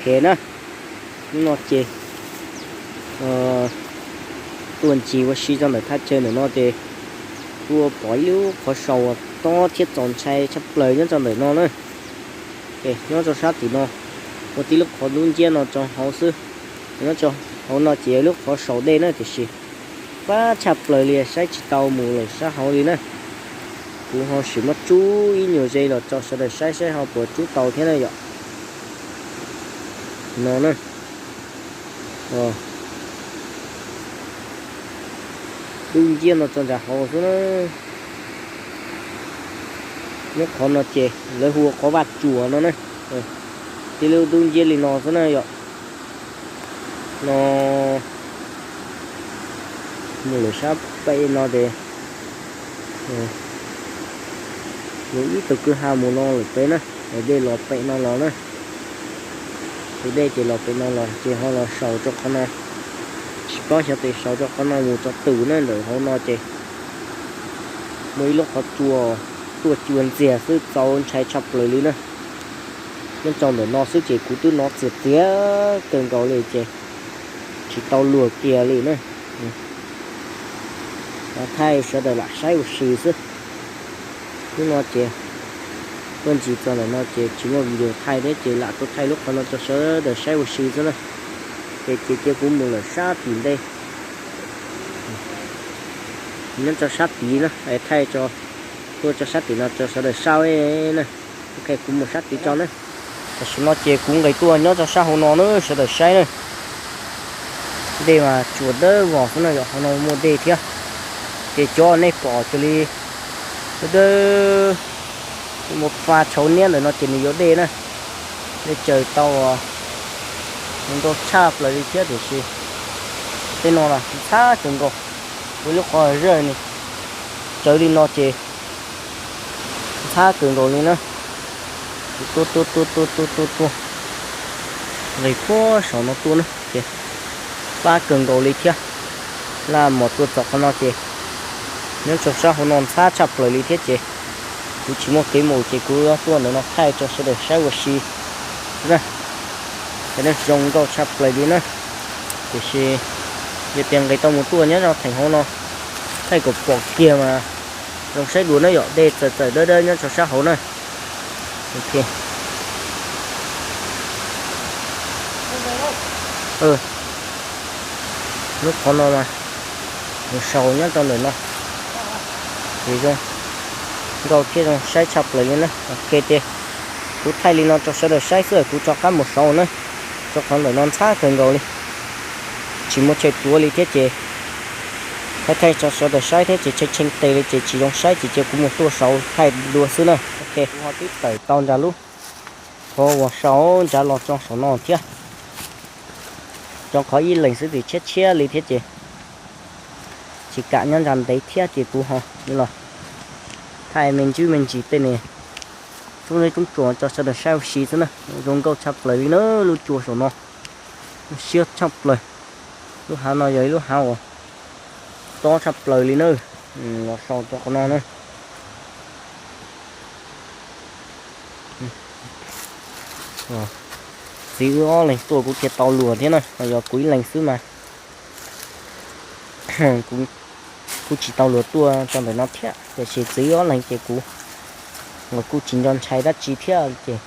Ok na, hnub no ces tuaj ncig ua si txog ntawm thaj chaw ntawm no ces kuj pom ib lub qhov saus uas tob thiab txaus ntshai tshaj plaws nyob rau ntawm no na. Nyob rau sab tim no, ua tib lub qhov ntub nciab no rau hauv xwb. Nyob rau hauv no ces yog lub qhov saum dej na, tiam sis fab tshaj plaws li, saib tsis tau mus lawm sab hauv li na. Kuv ho sim muab tsub ib nyuag ze los rau sawv daws saib saib ho puas tsub tau thiab na yom. No na, dub nciab no rau nram hauv xwb na. Lub qhov no ces lawv hu ua qhov vaj tsuas no na. Tib lub dub nciab li no xwb na yom. No mus lawm sab pem no ces yuav ib tug kwj ha mus no lawm pem na, dej los pem no los na. Tus dej ces los pem no los ces ho los saus rau qhov no. Tsis paub xyov tes saus rau qhov no mus rau twg na, ntawm hauv no ces muaj ib lub qhov tsua tuaj cua ntxiag xwb, txaus ntshai tshaj plaws li na. Nyob rau ntawm no xwb ces kuv twb hnov txias txias kawg nkaus li ces tsis tau luag kiag li na. Thaij sawv daws lam saib ua si xwb. Hnub no ces tuaj ncig txog ntawm no ces tsis muaj video thaij thiab ces lam tuaj thaij lub qhov no rau sawv daws saib ua si xwb na. Ces ces cia kuv mus lawm sab tim ntej, nyob rau sab tid na, thaij tuaj rau sab tim no rau sawv daws saib na. Ok, kuv mus sab tid tso na. Tam sim no ces kuv nqis tuaj nyob rau sab hauv no na sawv daws saib na. Dej mas tsuas dawb vog xwb na, yog hauv no muaj dej thiab. Ces cov nej pom cuag li dawb, muaj fa tshauv niab ntawm no ces nws yuav dej na. Dej tsaws tau nkauj tshaj plaws li thiab tiam sis tej no los ntxhab kawg nkaus. Ua lub qhov zaj ni tsawv li no ces ntxhab kawg nkaus li na. Tuaj tuaj tuaj tuaj tuaj tuaj tuaj, nqis puag saum no tuaj na ces fab kawg nkaus li thiab. Laj mos tuaj txog qhov no ces nyob rau sab hauv no ntxhab tshaj plaws li thiab ces kuv tsis muaj kev mus ces kuv tuaj ntawm no thaij rau sawv daws saib ua si na. Ces zoo nkauj tshaj plaws li na. Tiam sis yog tias nqis tau mus tuaj nyob rau theem hauv no thaij kom pom kiag mas zoo saib dua na yom, dej txawm txawm dawb dawb nyob rau sab hauv na. Lub qhov no mas mus saus nyob rau ntawm no ces zoo nkauj thiab zoo saib tshaj plaws li na. Ok ces kuv thaij li no rau sawv daws saib xwb, kuv rov qab mus saud na, rau qhov ntawm no ntxhab kawg nkaus li, tsis muaj chaw tuav li thiab ces thaij thaij rau sawv daws saib thiab ces tshee tshee tes li ces tsis zoo saib ces cia kuv mus tuaj saud thaij dua xwb na. Ok, kuv ho twb tawm tau nram lub qhov uas saud nrad los tso saum no thiab, rau qhov ib leeg xwb ces tshiab tshiab li thiab ces tsis kam nyob nrad ntev thiab ces kuv ho los thaij me ntsis me ntsis tej niag roob zeb roob tsuas rau sawv daws saib ua si xwb na. Zoo nkauj tshaj plaws li na, lub tsua saum no siab tshaj plaws. Lub hav no yog ib lub hav uas tob tshaj plaws li na. Los saud rau qhov no na. Txiv wb ob leeg tuaj kuv thiaj tau luag thiab na, yog kuv ib leeg xwb mas kuv tsis tau luag tuaj rau ntawm no thiab, tiam sis txiv wb ob leeg ces kuv los kuj tsis nco ntshai dab tsi thiab ces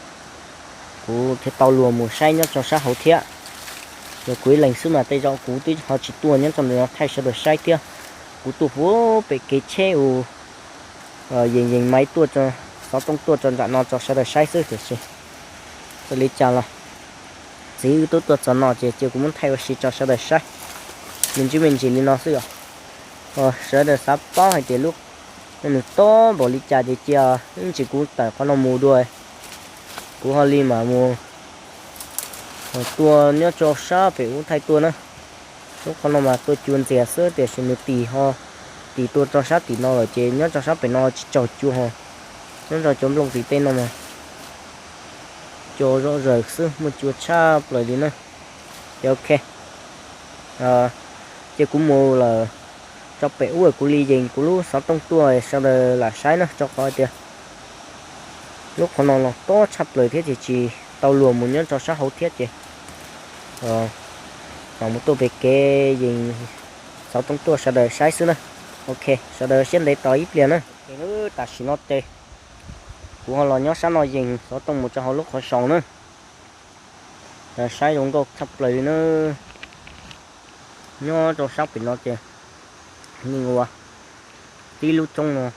kuv thiaj tau luag mus saib nyob rau sab hauv thiab. Yog kuv ib leeg xwb mas tej zaum kuv twb ho tsis tuaj nyob rau ntawm no thaij sawv daws saib thiab. Kuv tuaj puag pem kev tsheb uas yees yees maiv tuaj, xov tooj tuaj rau nram no rau sawv daws saib xwb tiam sis txawm li cas los txiv wb twb tuaj txog no ces cia kuv muab thaij ua si rau sawv daws saib me ntsis me ntsis li no xwb yom. Sawv daws xav paub hais tias lub no nws tob npaum li cas ces cia ib ntsis kuv tawm qhov no mus dua, kuv ho li mam mus tuaj nyob rau sab pem ub thaij tuaj na. Lub qhov no mas tuaj cua ntxiag xwb tiam sis nws tis ho tis tuaj rau sab tim no lawm ces nyob rau sab pem no tsis tsaug cua ho, nyob rau cov nplooj tim tej no mas cua zom zaws xwb, muaj cua tshaj plaws li na. Ces ok, ces kuv mus lawm rau pem ub kuv li yees kuv lub xov tooj tuaj sawv daws lam saib na, rau qhov tias lub qhov no los tob tshaj plaws thiab ces tsis tau luag mus nyob rau sab hauv thiab ces mam mus tuaj pem kev yees xov tooj tuaj sawv daws saib xwb na. Ok, sawv daws siab ntev tos ib pliag na. Tam sim no ces kuv ho los nyob sab no yees xov tooj mus rau hauv lub qhov saus na. Saib zoo nkauj tshaj plaws li na. Nyob rau sab pem no ces yeej ua tib lub roob no,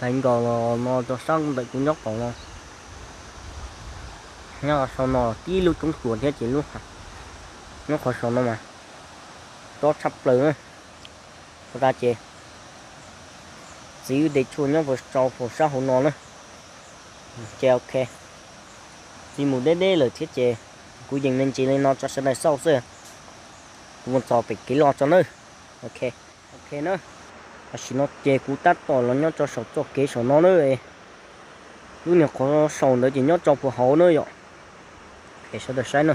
tag nkaus los no rau sab ntawm kuv nyob qaum no. Nyob sau no tib lub roob tsuas thiab ces lub, nyob qhov saum no mas tob tshaj plaws na. Ua tas ces txiv wb de tshuaj nyob puas rau puas sab hauv no na. Ces ok, txiv mus deb deb lawm thiab ces kuv yees me ntsis li no tso sawv daws xauj xwb. Kuv mus txog pem kev loj tso nawb. Ok, ok na. Tam sim no ces kuv tab tom los nyob rau saum txoj kev saum no na. Lub niag qhov saum ntawd ces nyob rau puag hauv na yom. Sawv daws saib na,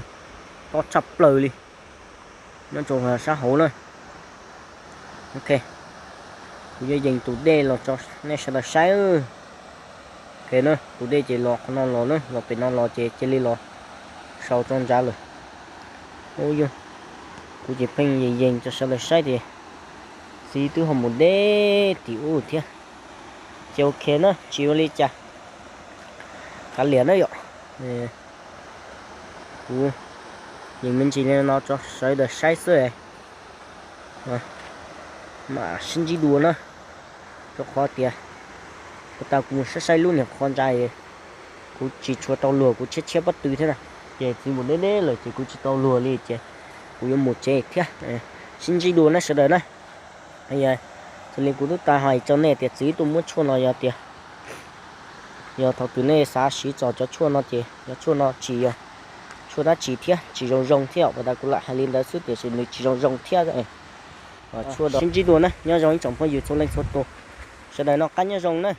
tob tshaj plaws li, nyob rau sab hauv na. Ok, kuv yuav yees tus dej los tso nej sawv daws saib. Ok na, tus dej ces los qhov no los na, los pem no los ces cia li los sau tso ntsav lawm. Ub, kuv ces pheej yees yees tso sawv daws saib tias txiv twb ho mus deb tim ub thiab. Ces ok na, tsis ua li cas, kav liam na yom. Kuv yees me ntsis li no tso sawv daws saib xwb. Mam sib ntsib dua na, rau qhov tias ua tas kuv mus saib saib lub niag qhov ntsa, kuv tsis tshua tau luag, kuv tshiab tshiab pob tw thiab na. Ces txiv mus deb deb lawm ces kuv tsis tau luag li ces kuv yuav mus tsev thiab. Sib ntsib dua na sawv daws na. Xws li kuv twb tau hais rau nej tias txiv tuaj muab tshuaj no yog tias, yog thaum twg nej xav siv txog cov tshuaj no ces cov tshuaj no tsis yog tshuaj dab tsi thiab, tsis zoo zoo thiab, ua tas kuv lam hais li ntawd xwb tiam sis nws tsis zoo zoo thiab. Sib ntsib dua na, nyob zoo ib tsoom phooj ywg txhua leej txhua tus, sawv daws noj qab nyob zoo na.